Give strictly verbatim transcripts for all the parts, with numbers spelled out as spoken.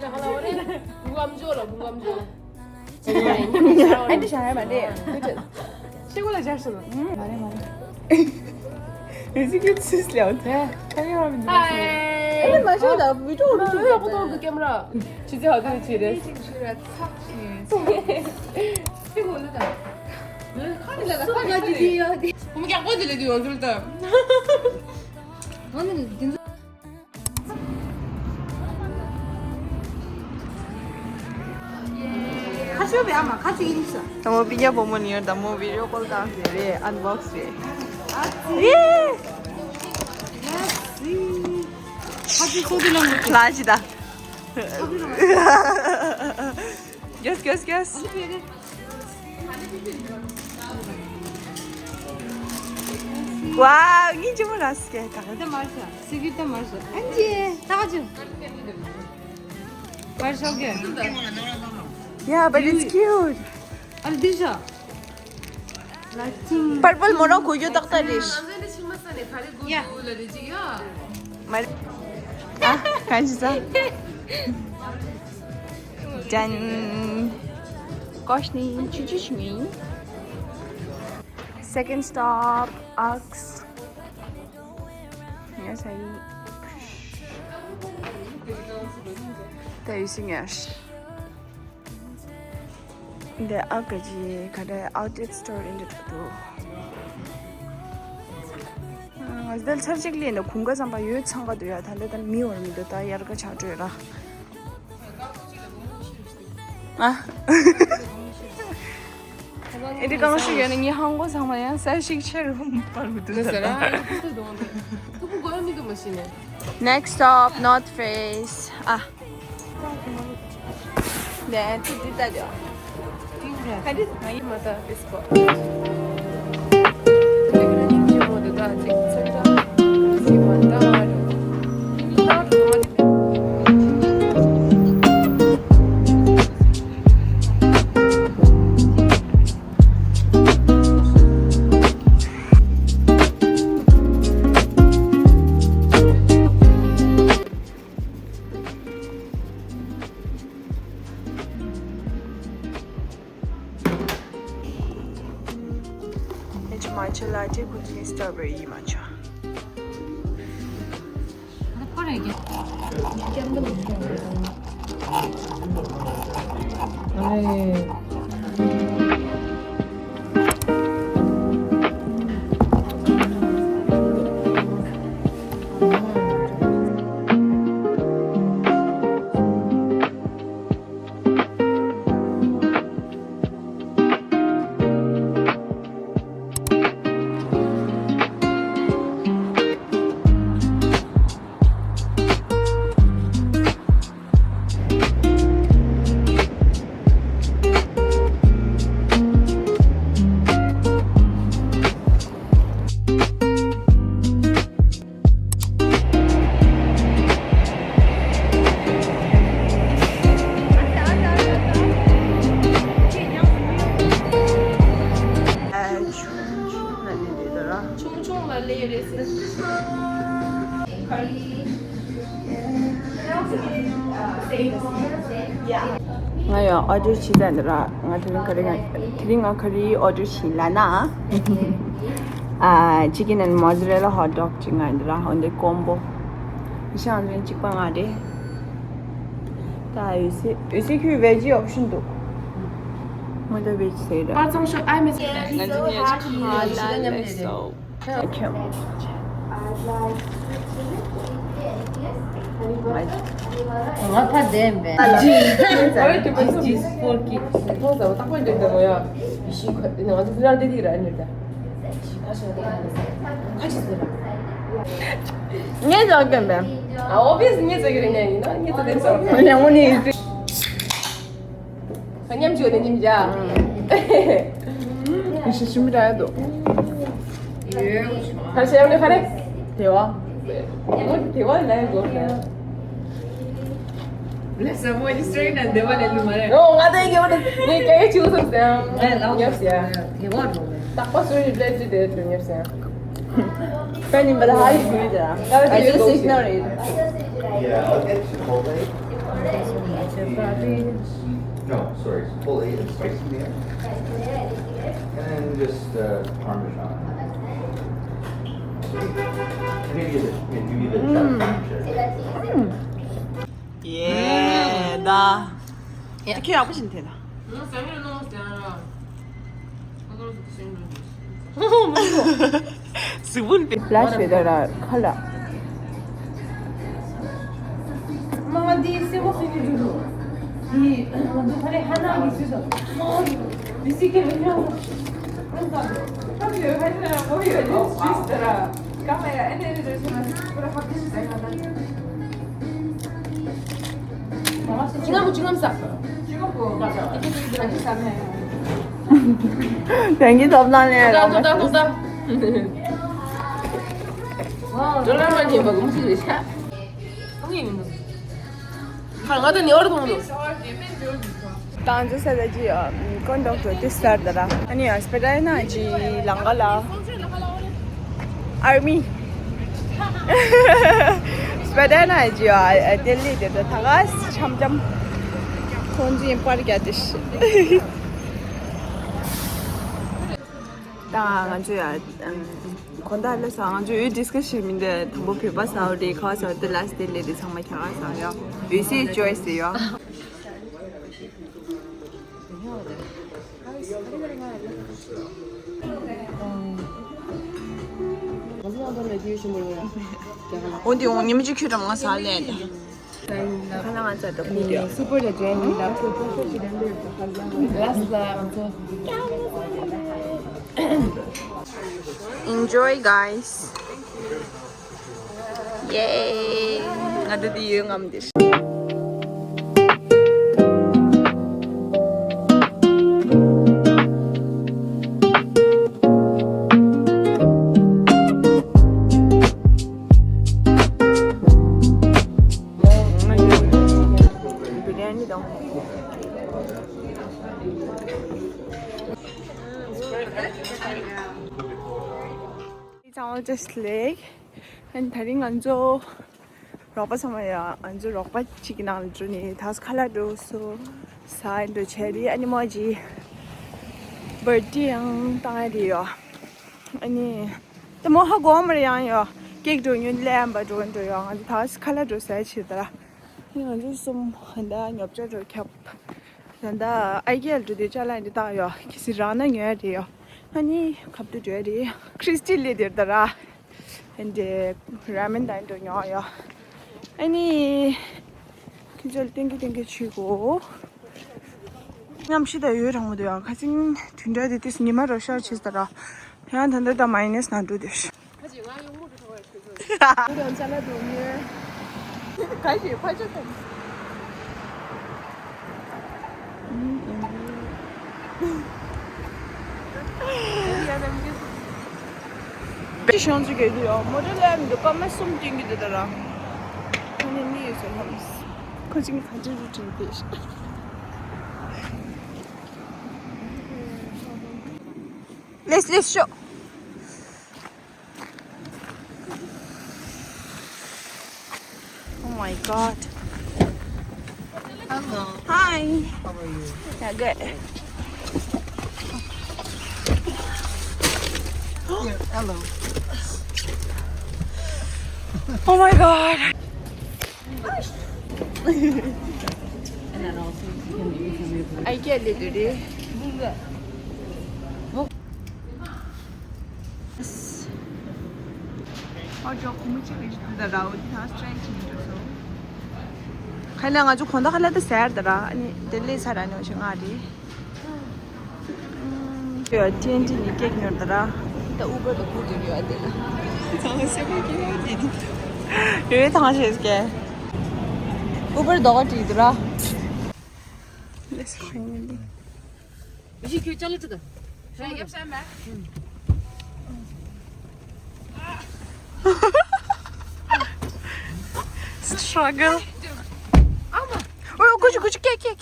ངུ་གམ་ཇོ་ལ་ངུ་གམ་ཇོ། ཨ་འདི་བྱ་ཡ་མ་རེད། ཤེ་གོ་ལ་སྦྱར་སོང་། མ་རེད་མ་རེད། རེ་ཅིག་གི་སིས་ལེའོ་ཏེ། ཁ་ཡོང་མི་འདུག་ཧའི། ཨ་ནི་མ་ཤོད་ད་བི་ཌིའོ་རུ་ཨ་ཡག་པོ་གཏོང་གི་ཀེམ་ར། ཆི་ཚེ་ཧ་ཏུ་ཆི་རེད། ཤེ་གོ་ལ་ད། ཁ་ནི་ལ་ད་ཁ་ནི་ལ་ཡ་དེ། ཁོ་མོ་ཀྱག་པོ་དེ་ལ་དུ་ཡོང་དུ་ལ་ད། ང་ནི་འདི་ཚོ། ཁ་ཤོ་བའི་ཨ་མ་ཁ་ཅིག་ཡིན་ས། དང་པོ་པི་ཉ་བུ་མོ་ནི་ཡོད་དང་མོ་བི་ཌིའོ་ཀོལ་བཏང་ཟེར་རེད། ཨན་བོག་སི་རེད། ཨ་ཙི། ཡེ། ཡ་ཙི། ཁ་ཅིག་ཁོ་དེ་ལ་མོ་ལ་ཅི་ད། ཁ་ཅིག་ལ་མོ། གྱོས་གྱོས་གྱོས། ཝའོ། ངའི་ཅི་མོ་ར་སི་ཀེ་ད་ག་ད་མར་ཤ་སི་ཀི་ད་མར་ཤ་ཨན་ཅི་ད་ག་ཅི་མར་ཤ་ཨོ་ཀེ། Yeah, but it's cute. ཨ་འདི་ཤ། Purple མོ་རང་གོ་རྒྱུ་ཏག་ཏག་རེད། ཡ། མ་རེད། ཨ། གང་ཞིག་ས། ཅན། ཀོཤ་ནི་ཆུ་ཆུ་ཞུ་ཡིན། Second stop, Axe. ངས་ས་ཡི། ད་ཡོད་སྲིད་ངས། འདི་ཨ་ཀ་ཅི་ག་འདྲ་outlet store ཡིན་འདྲ་འདུག་ཨ། ང་ཚོ་ཚར་གཅིག་ལས་ནས་གུང་ག་ཙམ་པ་ཡོད་ཚང་པ་འདུག་ཡ། ད་འདི་ད་མི་བར་མི་འདུག་ད་དབྱར་ཁ་ཆགས་འགྲོ་ཡོད་ར། ཨ། ཨེ་འདི་གང་ཞིག་ཡོད་ན་ངའི་ཧང་གོ་ཚང་མ་ཡང་ས་ཞིག་ཆེ་རུ་བར་མི་འདུག་ད་ད། Next stop, North Face. ཨ། ནས་ཐུག་འདི་ལྟ་དེ། ཁ་འདི་ང་ཡི་མ་ལྟ་ཨིས་པ། ཨེ་ཅི་མ་ཆ་ལ་ཏེ་ཁོ་ཚོའི་སི་ཊོ་བེ་རི་ཡི་མ་ཆ། ཆུང་ཆུང་ལ་སླེབས་ཡོད་རེད་ཟེར། ང་ཡང་ཨོ་ཌར་བྱས་ཙང་འདི་ར། ང་དེ་རིང་ག་རེ། ང་དེ་རིང་ང་ག་རེ་ཨོ་ཌར་བྱས་ལབ་ན། ཨ། chicken and mozzarella hot dog ཅིག་ང་འདི་ར། འོན་ཏེ་ཀོམ་བོ། ཤང་དེ་རིང་གཅིག་པ་ང་རེད། ད་འོད་ཟེར་འོད་ཟེར་ཁྱོད་veggie option འདུག་ང་ད་veg ཟེར་ར། པ་ཚང་ཤོག་ཨ་མེ་ཟེར། ང་ཚོ་ཉལ་ཆ་ཁ་ལ་ལ་སོ། Okay. ང་ཕ་བདེན་པས། ཇིས་ཇིས་ཕོར་ཀི། ཁོང་ཚོ་རྟག་པར་འདྲེན་འདྲ་མོ་ཡ། ཤི་ཁ་ང་ཚོ་ཚུར་ར་འདྲེན་གི་ར་ཨ་ནི་ར། ཁ་ཅིག་ཟེར་ར། ངས་ཀྱང་སྐྱོན་པས། ཨ་ཨོ་བི་ཡས་ངས་ཟེར་གི་རེད། ངས་ཡིན་ན་ངས་ཚོ་དེ་ཚོ་ཡང་ངོ་ནས། ཁ་མཉམ་བྱོས་ནས་མཉམ་བྱ། ཡེ་ཤེས་ཤི་མི་འདྲ་ཡ་འདུག་ཁ་ཤས་ཡང་ནས་ཁ་རེ། དེ་བ། ངོ་དེ་བ་ལ་ཡ་འགོར་ལ། ལས་ས་མོ་ཡི་སི་ཊེ་རེ་ཊི་ན་དེ་བ་ལས་ལུ་མ་རེད། ཨོ་ང་ད་ཡི་གེ་བ་ནི་ངས་སྐད་ཡིག་ཆུ་སོང་ཟེར། ངས་ལའོ་ཉོབ་ཟེར། དེ་བ་འགྲོ་མེད། རྟག་པ་སུ་ཡི་པི་ལེ་ཊི་དེ་དུ་ཉོབ་ཟེར། Can you, but how you do that? I just ignore it. Yeah, I'll get you cold, eh? Soybeans. No, sorry, chipotle and spicy mayo. And then just uh, Parmesan. And maybe the, maybe the chef. Yeah, ད། ཁྱོད་ཡག་པོ་ཞིག་འཐེན་ན། གཟིགས་པོ་ལ་ཕྱེ་ད་ར་ཁ་ལ། མ་ང་འདི་སེམས་པ་སེམས་ཀྱི་འཇུག་འདུག་འདི་ང་ཚོ་ཁ་ལས་ཧ་ན་གི་སུས་སོ། མ་འོ་ཡོད། འདི་སི་ཀེ་ལ་ཉོ། ཨང་ཀང་། ཨ་ཡོད་ཧ་ན་མོ་ཡོད་ནི་སུས་ད་ར། ཀ་མ་ཡ་ཨེ་ནེ་ནེ་རེ་ཆུ་ན་སི་པུ་ར་ཧ་ཀི་ཟེར་ཧ་ན། ཅི་ང་མོ་ཅི་ང་མོ་ས། ཅི་ང་མོ་ས། ཨ་ཅི་ས་མེ། དེང་གི་ཐོབ་ཐང་ལེན་ར་མ་ཤེས། ཁ་ང་ད་ནི་ཨོར་དུ་མི་འདུག་ཏང་ཙུ་ས་ད་ཅི་ཀོན་ཌོག་ཊར་ཏི་སར་ད་ར། ཨ་ནི་ཡང་སྤེ་ར་ན་ཅི་ལང་ག་ལ་ཨར་མི། སྤེ་ར་ན་ཅི་ཨ་ཏེ་ལི་དེ་ད་ཐ་ག་འཆམ་འཆམ། ཁོང་ཚོ་ཡིན་པར་རྒྱ་དེ་ཤི། ད་ང་ཚོ་ཡ་གོ་ད་ལ་ས་ང་ཚོ་ཡོད་ཌིས་ཀ་ཤི་མི་འདི་དང་པོ་བོད་པ་ས་འོ་རེད། ཁ་ས་འོ་དེ་ལ་སྟེ་ལེ་དེ་ཚང་མ་ཁྱ་ག་ས་ཡ་ཡོད་སི་ཅོའི་སི་ཡོད། འོ་འདི་འོ་ཉི་མ་གཅིག་ཁྱོད་རང་ང་ས་ལས་ད། ཁ་ན་ང་ཚ་དང་ཁུ་དེ་སུ་པར་ལ་ཇོ་ཡིན་ལ་ཁུ་ཁུ་ཁུ་ཞིག་ལ་འདི་ལ་ས་ང་ཚོ། Enjoy, guys. Yay! ང་འདི་འདི་ཡོད་ངམ་འདི། Biryani dong. It's all just leg. And དེ་རིང་ང་ཚོ་རོགས་པ་ཚང་མ་ཡ་ང་ཚོ་རོགས་པ་གཅིག་གི་ནང་ལ་འགྲོ་ནས་ད་ཁ་ལག་འགྲོ་སོ་ཟ་འགྲོ་བྱས་རེད། ཨ་ནི་མོ་ཇི་བར་ཏི་ཡང་བཏང་ཡ་རེད་ཡོ། ཨ་ནི་ད་མོ་ཧ་གོ་མ་རེད་ཡང་ཡོ། ཀེག་འགྲོ་ཉུལ་ལེམ་པ་འགྲོ་འགྲོ་ཡོ། ང་ཚོ་ད་ཁ་ལག་འགྲོ་ཟ་ཡ་ཆེ་ད་ར། ཨ་ནི་ང་ཚོ་གསུམ་ཧན་ད་ཉོབ་ཅག་འགྲོ་ཁྱབ། ད་ལྟ་ཨའི་ཀེ་ལ་འགྲོ་དུས་ཅ་ལག་འདི་བཏང་ཡོད། གལ་སྲིད་རག་ན་ཉོ་ཡ་རེད་ཡོད། ཨ་ནི་ཁབ་ཏུ་འགྲོ་ཡ་རེད། ཁྲིས་ཏི་ལི་དེར་ད་ར། ཨ་འདྲེ་ར་མེན་དང་འགྲོ་ཉོ་ཡོད། ཨ་ནི་ཁྱོད་ཚོ་ལ་སྟོན་གི་སྟོན་གི་བྱེད་དགོས། གནམ་གཤིས་ད་ཡོད་རང་མོ་འདུག་ཡ། ཁ་སང་དུས་འདྲ་དེ་དུས་ཉི་མ་རོ་ཤར་ཆེ་ད་ར། ཡང་ད་ལྟ་ད་མའི་ནས་ན་འགྲོ་དུས། ཁ་ཅིག་ང་གཡོག་མོ་འགྲོ་ཐུབ་པ་ཁྱོད་ཚོ། ཁྱོད་རང་ཅ་ལག་འགྲོ་མྱོང་། ག་ཞིག་ཕ་ཆོས་དང་། ཅི་ཤོང་ཚུལ་གལ་ཏེ་ཡོད་མོ་ཊ་ལ་འདུག་སྐར་མ་གསུམ་སྟོན་གྱི་འདུག་ད་ར། ཁ་ནས་གཉིད་ཡོད་ཟེར་ལབ། ཁོ་ཅིག་ག་འདྲ་རུ་དྲན་ཏེ། ལེས་ལེས་ཤོག Oh my god. Hello. Hi. How are you? Yeah, good. Here, hello. Oh my god. I get it, dude. ཨོ་ཅོག་གོང་མོ་གཅིག་གིས་འདི་ད་རའོ་འདི་ད་སི་ཊེ་ཆི་འགྲོ་སོང་། ཁ་ན་ང་ཚོ་གོང་ད་ཁ་ལ་ད་ཟེར་ད་ར་ཨ་ནི་དེ་ལས་ཚར་ར་ནི་འོ་ཆེ་ང་རེད། ཡོད་ཊི་ཨེན་ཊི་ནི་ཀེག་ཉོར་ད་ར། ད་ཨུ་བར་ད་ཁུར་དུ་ཡོད་དེ་ལ། ཚང་མ་སེམས་པ་སྐྱིད་པོ་འདི་འདི། ཡོད་ཐང་ཆད་སྐད། ཨུ་བར་དོ་ག་བྲིས་ད་ར། Let's go. ཡེ་ཤེས་ཁྱོད་ཅག་ལ་ཁྲིད་དང་། ཧྲ་ཡབ་ཤ་མ། Struggle. ཨ་མ། ཨོ་ཀུ་ཅི་ཀུ་ཅི་ཀེ་ཀེ།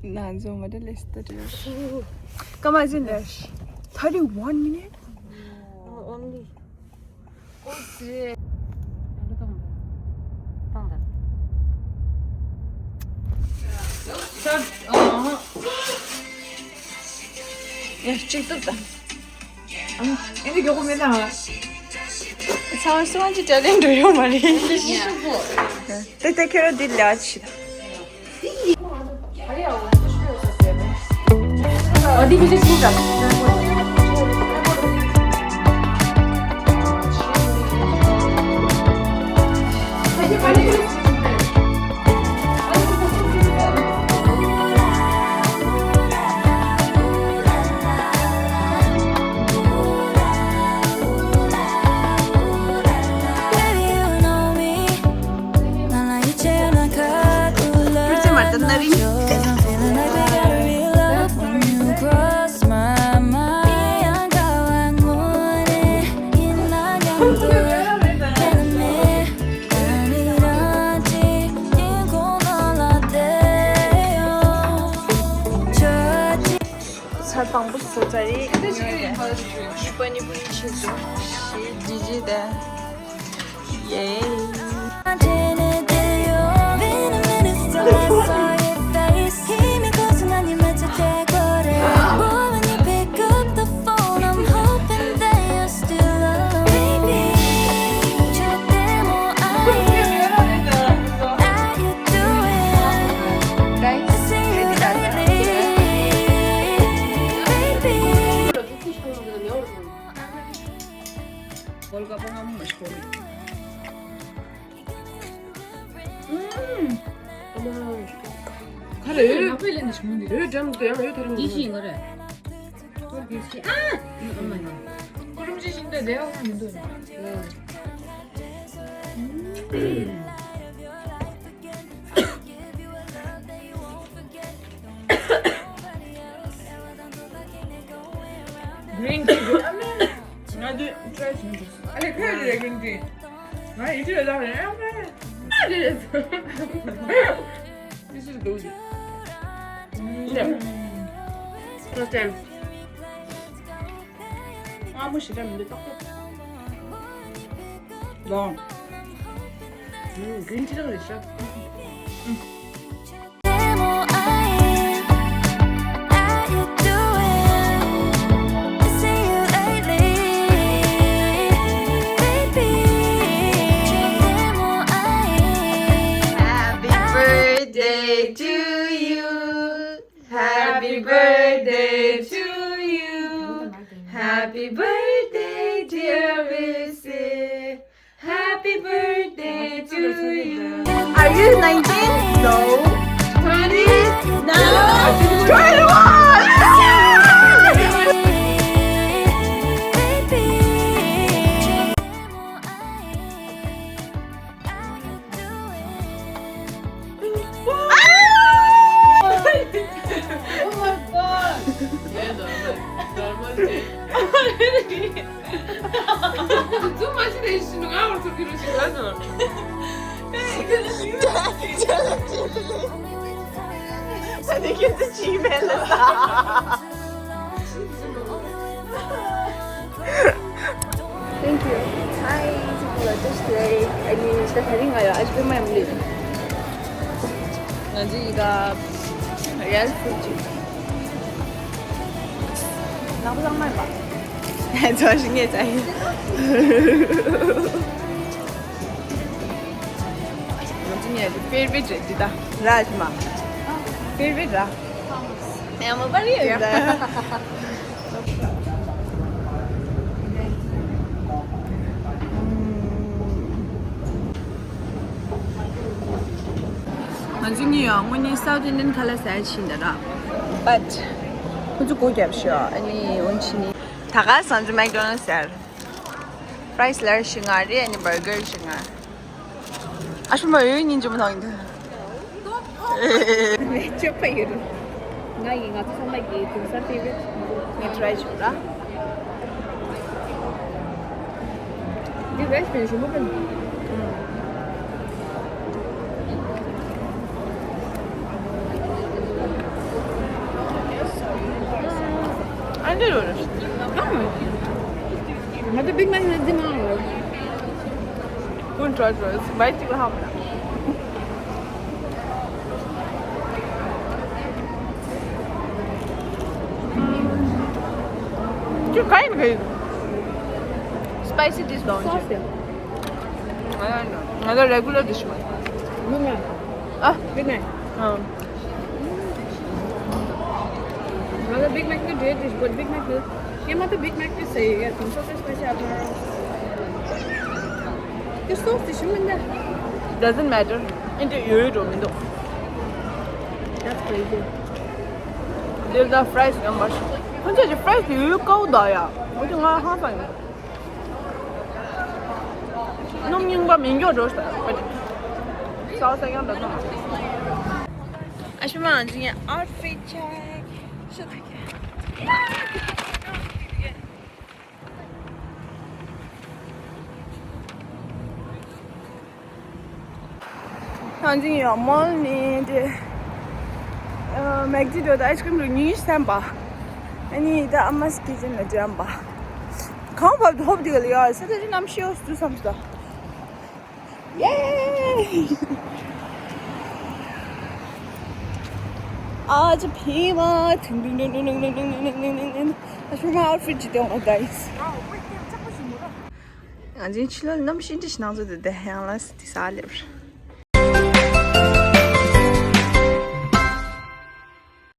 ན་ཛོ་མ་དེ་ལེ་སྟ་དེ། Come on, in there. Thirty-one minute. Only. Oh, shit. ཡ་གཅིག་ཏུ་ད། ཨ་ཨེ་འདི་མགྱོགས་པོ་མེད་ད། ཚང་མ་སུ་ཝང་ཅི་ཅ་ལེན་འགྲོ་ཡོང་མ་རེད། ཏེ་ཏེ་ཁྱོད་རང་འདི་ལ་ཕྱི་ད། ཚར་དང་པོ་བཟོ་ཚར་རེད། པ་ནི་པུ་རི་ཆེད་དུ་ཞེས་ཇི་ཇི་དང་། ཡེ། ག་རེ་ཡོད། ནག་པོའི་ལན་དུ་བྱུང་འདི་ཡོད་འགྲམ་དུ་ཡང་ཡོད། ཐ་རམ་འདི་ཤི་ཡིན་ག་རེད། ཨ། ཨ་མ་ཡིན། ཀུ་རུམ་ཅི་ཤིང་དེ་ལས་འོང་མི་འདུག Green tea དགོས། ཨ་མ། ང་དེ་try བྱེད་འདུག་ཨ་ལས་ཁ་རེ་green tea། ང་ཡིན་གཅིག་ལ་ལབ་རེད། ཨ་མ། ཨ་རེད། This is good. Yeah. First time. ཨ་མོ་ཞེ་དྲག་མི་འདུག་ཏོག་ཏོག་ལོང་། ཨུམ། green tea རང་རེད་ཤག Happy birthday to you. Happy birthday to you. Happy birthday, dear Lucy. Happy birthday to you. Are you nineteen? No. Twenty? No. Twenty-one! Oh my god! ཚུགས་མ་ཤི་རེད་ཤི་ནུ་ང་བར་ཚུགས་ཀྱི་རུ་ཤི་ལ་ནུ། ད་ནི་ཁྱེད་ཚོ་ཅི་མེད་ལ་ས། Thank you. Hi, people are just today. I mean, the heading I was been my mood. Nanti kita real food. Nak pesan mai ba? Jauh sini saya. Nanti ni ada favorite kita. Rajma. Favorite lah. Yang apa ni? ང་ཚོ་གཉིས་ཡང་དངོས་གནས་South Indian ཁ་ལག་ཟ་ཕྱིན་ད་ར། But ཁོ་ཚོ་སྒོ་བརྒྱབ་ཤག་ཨ་ནི་འོན་ཕྱིན་ནི། ད་ག་ས་ང་ཚོ་McDonald's ཟེར། Fries ལར་བཞི་ལྔ་རེད། ཨ་ནི་burger བཞི་ལྔ། ཨ་ཤུ་མ་ཡོད་ཉིན་ཅི་མ་ཐང་ཡིན་ད། ཆོག་པ་ཡོད། ང་ཡིན། ང་ཚོ་ཚང་མ་གི་དུང་སང་favorite ངས་try བྱུང་ར། འདི་rice pen ཞིམ་པོ་པིན། ཨ་འདི་རུ་རེད། ང་ཚོ་Big Mac ནི་འདི་མང་རེད། ཀུན་try try spicy ལ་ཧམ་ལ། ཁྱོད་ག་ཡིན་ག་ཡིན། Spicy dish don't you? Sauce. ང་ལ་regular dish མ། Big Mac. ཨ། Big Mac. ཨ། ང་ལ་Big Mac ནི་great dish, but Big Mac ནི་ངས་མ་གཏོགས་Big Mac དེ་ཟེར་ཡོད། དེ་ཚོ་དེ་spicy ཨ་ཐོར། དེ་sauce དེ་ཞིམ་མི་འདུག Doesn't matter. ཨེ་འདྲ་ཡོད་འགྲོ་མི་འདུག That's crazy. དེ་ལ་fries ཡང་མ་ཞིག་ཁོང་ཚོས་ཀྱི་fries དེ་ཡོད་དཀའ་བོ་ད་ཡ། འོ་དེ་ང་ཧང་སང་ཡིན། སྣུམ་རྙིང་པ་མི་འགྱོ་འགྲོ་ས་པ་དེ། ས་ས་ཡང་ད་ནོ། ཨ་ཤི་མ་ཨ་ཇི་ངའི་outfit check. ཤི་ད་ཁྱེད། ཐང་ཅིང་ཡོད་མོལ་ནི་དེ། མེག་ཇི་འགྲོ་དང་ice cream རུ་ཉིས་སམ་པ། ཨ་ནི་ད་ཨ་མ་སི་ཁི་ཅན་ལ་འགྲམ་པ། གང་བབ་དུ་ཧོབ་དེ་ག་ལ་ཡོད་ས་དེ་རི་ནམ་ཤི་ཡོད་སུ་སམ་སུ་ད། ཡེ། ཨ་ཅི་ཕི་མ་ཐིང་ཐིང་ཐིང་ཐིང་ཐིང་ཐིང་ཨ་ཤི་མ་outfit ཅི་ཏེ་ཡོང་guys། ང་ཚོའི་ཕྱི་ལོགས་གནམ་གཤིས་འདི་ཞིག་ནང་ཚོ་དེ་དེ་ཡང་ལ་དེ་ས་ལེབ།